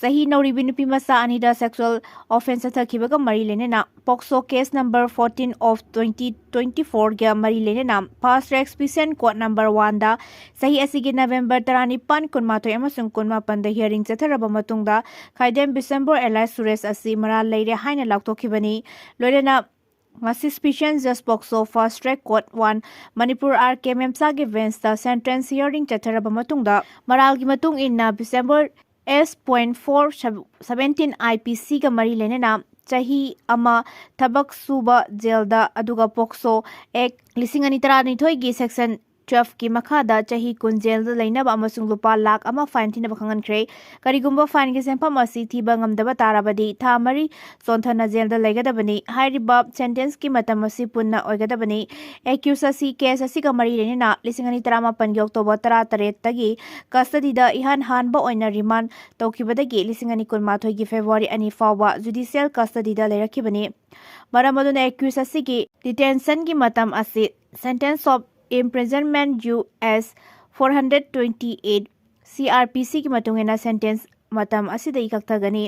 ꯆꯍꯤ ꯅꯧꯔꯤꯕꯤ ꯅꯨꯄꯤ ꯃꯆꯥ ꯑꯅꯤꯗ ꯁꯦꯛꯁꯨꯑꯦꯜ ꯑꯣꯐꯦꯟꯁ ꯆꯠꯊꯈꯤꯕꯒ ꯃꯔꯤ ꯂꯩꯅꯅ POCSO case number fourteen of twenty twenty ꯐꯣꯔꯒ ꯃꯔꯤ ꯂꯩꯅꯅ fast track special court number ꯋꯥꯟꯗ ꯆꯍꯤ ꯑꯁꯤꯒꯤ ꯅꯕꯦꯝꯕꯔ ꯇꯔꯥꯅꯤꯄꯥꯟ, ꯀꯨꯟꯃꯥꯊꯣꯏ ꯑꯃꯁꯨꯡ ꯀꯨꯟꯃꯥꯄꯟꯗ ꯍꯤꯌꯥꯔꯤꯡ ꯆꯠꯊꯔꯕ ꯃꯇꯨꯡꯗ ꯈꯥꯏꯗꯦꯝ ꯕꯤꯁꯦꯝꯕꯣꯔ ꯑꯦꯂꯥꯏꯁ ꯁꯨꯔꯦꯁ ꯑꯁꯤ ꯃꯔꯥꯜ ꯂꯩꯔꯦ ꯍꯥꯏꯅ ꯂꯥꯎꯊꯣꯛꯈꯤꯕꯅꯤ꯫ ꯂꯣꯏꯅꯅ ꯉꯁꯤ ꯁ꯭ꯄꯦꯁꯤꯑꯦꯜ ꯖꯁ POCSO fast track court one Manipur R K ꯃꯦꯝꯆꯥꯒꯤ ꯕꯦꯟꯁꯇ ꯁꯦꯟꯇꯦꯟꯁ ꯍꯤꯌꯥꯔꯤꯡ ꯆꯠꯊꯔꯕ ꯃꯇꯨꯡꯗ ꯃꯔꯥꯜꯒꯤ ꯃꯇꯨꯡ ꯏꯟꯅ Bishembor S point four seventeen I P ꯁꯤꯒ ꯃꯔꯤ ꯂꯩꯅꯅ ꯆꯍꯤ ꯑꯃ ꯊꯕꯛ ꯁꯨꯕ ꯖꯦꯜꯗ, ꯑꯗꯨꯒ ꯄꯣꯛꯁꯣ ꯑꯦꯛ ꯂꯤꯁꯤꯡ ꯑꯅꯤ ꯇꯔꯥꯅꯤꯊꯣꯏꯒꯤ ꯁꯦꯛꯁꯟ ꯇꯨꯋꯦꯜꯐꯀꯤ ꯃꯈꯥꯗ ꯆꯍꯤ ꯀꯨꯟ ꯖꯦꯜꯗ ꯂꯩꯅꯕ ꯑꯃꯁꯨꯡ ꯂꯨꯄꯥ ꯂꯥꯈ ꯑꯃ ꯐꯥꯏꯟ ꯊꯤꯅꯕ ꯈꯪꯍꯟꯈ꯭ꯔꯦ꯫ ꯀꯔꯤꯒꯨꯝꯕ ꯐꯥꯏꯟꯒꯤ ꯁꯦꯟꯐꯝ ꯑꯁꯤ ꯊꯤꯕ ꯉꯝꯗꯕ ꯇꯥꯔꯕꯗꯤ ꯊꯥ ꯃꯔꯤ ꯆꯣꯟꯊꯅ ꯖꯦꯜꯗ ꯂꯩꯒꯗꯕꯅꯤ꯫ ꯍꯥꯏꯔꯤꯕ ꯁꯦꯟꯇꯦꯟꯁꯀꯤ ꯃꯇꯝ ꯑꯁꯤ ꯄꯨꯟꯅ ꯑꯣꯏꯒꯗꯕꯅꯤ꯫ ꯑꯦꯀ꯭ꯌꯨꯁ ꯑꯁꯤ ꯀꯦꯁ ꯑꯁꯤꯒ ꯃꯔꯤ ꯂꯩꯅꯅ ꯂꯤꯁꯤꯡ ꯑꯅꯤ ꯇꯔꯥꯃꯥꯄꯟꯒꯤ ꯑꯣꯛꯇꯣꯕꯔ ꯇꯔꯥꯇꯔꯦꯠꯇꯒꯤ ꯀꯁꯇꯗꯤꯗ ꯏꯍꯥꯟ ꯍꯥꯟꯕ ꯑꯣꯏꯅ ꯔꯤꯃꯥꯟ ꯇꯧꯈꯤꯕꯗꯒꯤ ꯂꯤꯁꯤꯡ ꯑꯅꯤ ꯀꯨꯟꯃꯥꯊꯣꯏꯒꯤ ꯐꯦꯕ꯭ꯔꯨꯋꯥꯔꯤ ꯑꯅꯤ ꯐꯥꯎꯕ ꯖꯨꯗꯤꯁꯤꯌꯦꯜ ꯀꯁꯇꯗꯤꯗ ꯂꯩꯔꯛꯈꯤꯕꯅꯤ꯫ ꯃꯔꯝ ꯑꯗꯨꯅ ꯑꯦꯀ꯭ꯌꯨꯁ ꯑꯁꯤꯒꯤ ꯗꯤꯇꯦꯟꯁꯟꯒꯤ ꯃꯇꯝ ꯑꯁꯤ Sentence of Imprisonment U S four hundred twenty eight C R P C ꯒꯤ ꯃꯇꯨꯡ ꯏꯟꯅ ꯁꯦꯟꯇꯦꯟꯁ ꯃꯇꯝ ꯑꯁꯤꯗꯒꯤ ꯀꯛꯊꯒꯅꯤ꯫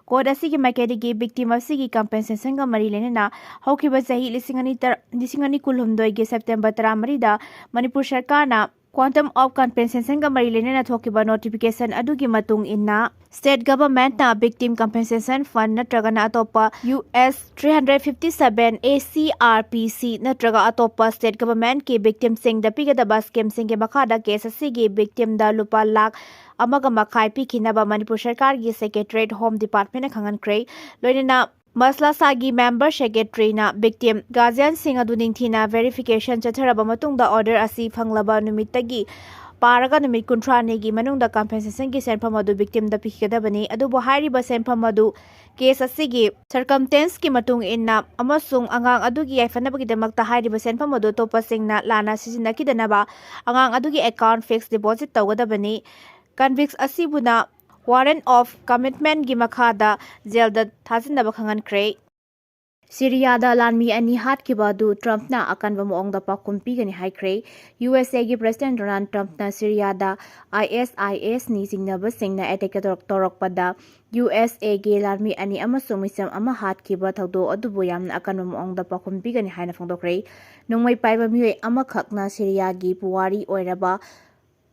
ꯀꯣꯔꯠ ꯑꯁꯤꯒꯤ ꯃꯥꯏꯀꯩꯗꯒꯤ ꯚꯤꯛꯇꯤꯝ ꯑꯁꯤꯒꯤ ꯀꯝꯄꯦꯟꯁꯦꯁꯟꯒ ꯃꯔꯤ ꯂꯩꯅꯅ ꯍꯧꯈꯤꯕ ꯆꯍꯤ ꯂꯤꯁꯤꯡ ꯑꯅꯤ ꯇꯔꯥ, ꯂꯤꯁꯤꯡ ꯑꯅꯤ ꯀꯨꯟꯍꯨꯝꯗꯣꯏꯒꯤ ꯁꯦꯞꯇꯦꯝꯕꯔ ꯇꯔꯥꯃꯔꯤꯗ ꯃꯅꯤꯄꯨꯔ ꯁꯔꯀꯥꯔꯅ ꯀ꯭ꯋꯥꯟꯇꯝ ꯑꯣꯐ ꯀꯝꯄꯦꯟꯁꯦꯁꯟꯒ ꯃꯔꯤ ꯂꯩꯅꯅ ꯊꯣꯛꯈꯤꯕ ꯅꯣꯇꯤꯐꯤꯀꯦꯁꯟ ꯑꯗꯨꯒꯤ ꯃꯇꯨꯡ ꯏꯟꯅ ꯁ꯭ꯇꯦꯠ ꯒꯚꯔꯟꯃꯦꯟꯠꯅ ꯚꯤꯛꯇꯤꯝ ꯀꯝꯄꯦꯟꯁꯦꯁꯟ ꯐꯟꯗ ꯅꯠꯇ꯭ꯔꯒꯅ ꯑꯇꯣꯞꯄ U S three hundred fifty seven A C R P C ꯅꯠꯇ꯭ꯔꯒ ꯑꯇꯣꯞꯄ ꯁ꯭ꯇꯦꯠ ꯒꯚꯔꯟꯃꯦꯟꯠꯀꯤ ꯚꯤꯛꯇꯤꯝꯁꯤꯡꯗ ꯄꯤꯒꯗꯕ ꯁ꯭ꯀꯤꯝꯁꯤꯡꯒꯤ ꯃꯈꯥꯗ ꯀꯦꯁ ꯑꯁꯤꯒꯤ ꯚꯤꯛꯇꯤꯝꯗ ꯂꯨꯄꯥ ꯂꯥꯈ ꯑꯃꯒ ꯃꯈꯥꯏ ꯄꯤꯈꯤꯅꯕ ꯃꯅꯤꯄꯨꯔ ꯁꯔꯀꯥꯔꯒꯤ ꯁꯦꯀ꯭ꯔꯦꯇꯔꯤꯌꯦꯠ ꯍꯣꯝ ꯗꯤꯄꯥꯔꯠꯃꯦꯟꯠꯅ ꯈꯪꯍꯟꯈ꯭ꯔꯦ꯫ ꯂꯣꯏꯅꯅ ꯃꯁꯂꯥꯁꯥꯒꯤ ꯃꯦꯝꯕꯔ ꯁꯦꯀ꯭ꯔꯦꯇꯔꯤꯅ ꯚꯤꯛꯇꯤꯝ ꯒꯥꯔꯖꯤꯌꯟꯁꯤꯡ ꯑꯗꯨ ꯅꯤꯡꯊꯤꯅ ꯚꯦꯔꯤꯐꯤꯀꯦꯁꯟ ꯆꯠꯊꯔꯕ ꯃꯇꯨꯡꯗ ꯑꯣꯔꯗꯔ ꯑꯁꯤ ꯐꯪꯂꯕ ꯅꯨꯃꯤꯠꯇꯒꯤ ꯄꯥꯔꯒ ꯅꯨꯃꯤꯠ ꯀꯨꯟꯊ꯭ꯔꯥꯅꯤꯒꯤ ꯃꯅꯨꯡꯗ ꯀꯝꯄꯦꯟꯁꯦꯁꯟꯒꯤ ꯁꯦꯟꯐꯝ ꯑꯗꯨ ꯚꯤꯛꯇꯤꯝꯗ ꯄꯤꯒꯗꯕꯅꯤ꯫ ꯑꯗꯨꯕꯨ ꯍꯥꯏꯔꯤꯕ ꯁꯦꯟꯐꯝ ꯑꯗꯨ ꯀꯦꯁ ꯑꯁꯤꯒꯤ ꯁꯔꯀꯝꯁꯇꯦꯟꯁꯀꯤ ꯃꯇꯨꯡ ꯏꯟꯅ ꯑꯃꯁꯨꯡ ꯑꯉꯥꯡ ꯑꯗꯨꯒꯤ ꯌꯥꯏꯐꯅꯕꯒꯤꯗꯃꯛꯇ ꯍꯥꯏꯔꯤꯕ ꯁꯦꯟꯐꯝ ꯑꯗꯨ ꯑꯇꯣꯞꯄꯁꯤꯡꯅ ꯂꯥꯟꯅ ꯁꯤꯖꯤꯟꯅꯈꯤꯗꯅꯕ ꯑꯉꯥꯡ ꯑꯗꯨꯒꯤ ꯑꯦꯀꯥꯎꯟꯠ ꯐꯤꯛꯁ ꯗꯤꯄꯣꯖꯤꯠ ꯇꯧꯒꯗꯕꯅꯤ꯫ ꯀꯟꯚꯤꯛ ꯑꯁꯤꯕꯨꯅ ꯋꯥꯔꯦꯟꯠ ꯑꯣꯐ ꯀꯃꯤꯠꯃꯦꯟꯠꯀꯤ ꯃꯈꯥꯗ ꯖꯦꯜꯗ ꯊꯥꯖꯤꯟꯅꯕ ꯈꯪꯍꯟꯈ꯭ꯔꯦ꯫ ꯁꯤꯔꯤꯌꯥꯗ ꯂꯥꯟꯃꯤ ꯑꯅꯤ ꯍꯥꯠꯈꯤꯕ ꯑꯗꯨ ꯇ꯭ꯔꯝꯞꯅ ꯑꯀꯟꯕ ꯃꯑꯣꯡꯗ ꯄꯥꯎꯈꯨꯝ ꯄꯤꯒꯅꯤ ꯍꯥꯏꯈ꯭ꯔꯦ꯫ ꯌꯨ ꯑꯦꯁ ꯑꯦꯒꯤ ꯄ꯭ꯔꯁꯤꯗꯦꯟ ꯗꯣꯅꯥꯜꯗ ꯇ꯭ꯔꯝꯞꯅ ꯁꯤꯔꯤꯌꯥꯗ ꯑꯥꯏ ꯑꯦꯁ ꯑꯥꯏ ꯑꯦꯁ ꯅꯤ ꯆꯤꯡꯅꯕꯁꯤꯡꯅ ꯑꯦꯇꯦꯛ ꯇꯧꯔꯛ-, ꯇꯧꯔꯛꯄꯗ ꯌꯨ ꯑꯦꯁ ꯑꯦꯒꯤ ꯂꯥꯟꯃꯤ ꯑꯅꯤ ꯑꯃꯁꯨꯡ ꯃꯤꯆꯝ ꯑꯃ ꯍꯥꯠꯈꯤꯕ ꯊꯧꯗꯣꯛ ꯑꯗꯨꯕꯨ ꯌꯥꯝꯅ ꯑꯀꯟꯕ ꯃꯑꯣꯡꯗ ꯄꯥꯎꯈꯨꯝ ꯄꯤꯒꯅꯤ ꯍꯥꯏꯅ ꯐꯣꯡꯗꯣꯛꯈ꯭ꯔꯦ꯫ ꯅꯣꯡꯃꯩ ꯄꯥꯏꯕ ꯃꯤꯑꯣꯏ ꯑꯃꯈꯛꯅ ꯁꯤꯔꯤꯌꯥꯒꯤ ꯄꯨꯋꯥꯔꯤ ꯑꯣꯏꯔꯕ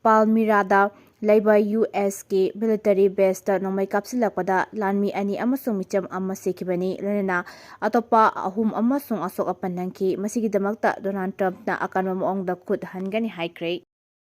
ꯄꯥꯜꯃꯤꯔꯥꯗ ꯂꯩꯕ ꯌꯨ ꯑꯦꯁꯀꯤ ꯃꯤꯂꯤꯇꯔꯤ ꯕꯦꯁꯇ ꯅꯣꯡꯃꯩ ꯀꯥꯞꯁꯤꯜꯂꯛꯄꯗ ꯂꯥꯟꯃꯤ ꯑꯅꯤ ꯑꯃꯁꯨꯡ ꯃꯤꯆꯝ ꯑꯃ ꯁꯤꯈꯤꯕꯅꯤ, ꯂꯣꯏꯅꯅ ꯑꯇꯣꯞꯄ ꯑꯍꯨꯝ ꯑꯃꯁꯨꯡ ꯑꯁꯣꯛ ꯑꯄꯟ ꯅꯪꯈꯤ꯫ ꯃꯁꯤꯒꯤꯗꯃꯛꯇ ꯗꯣꯅꯥꯜꯗ ꯇ꯭ꯔꯝꯞꯅ ꯑꯀꯟꯕ ꯃꯑꯣꯡꯗ ꯈꯨꯠ ꯍꯟꯒꯅꯤ ꯍꯥꯏꯈ꯭ꯔꯦ꯫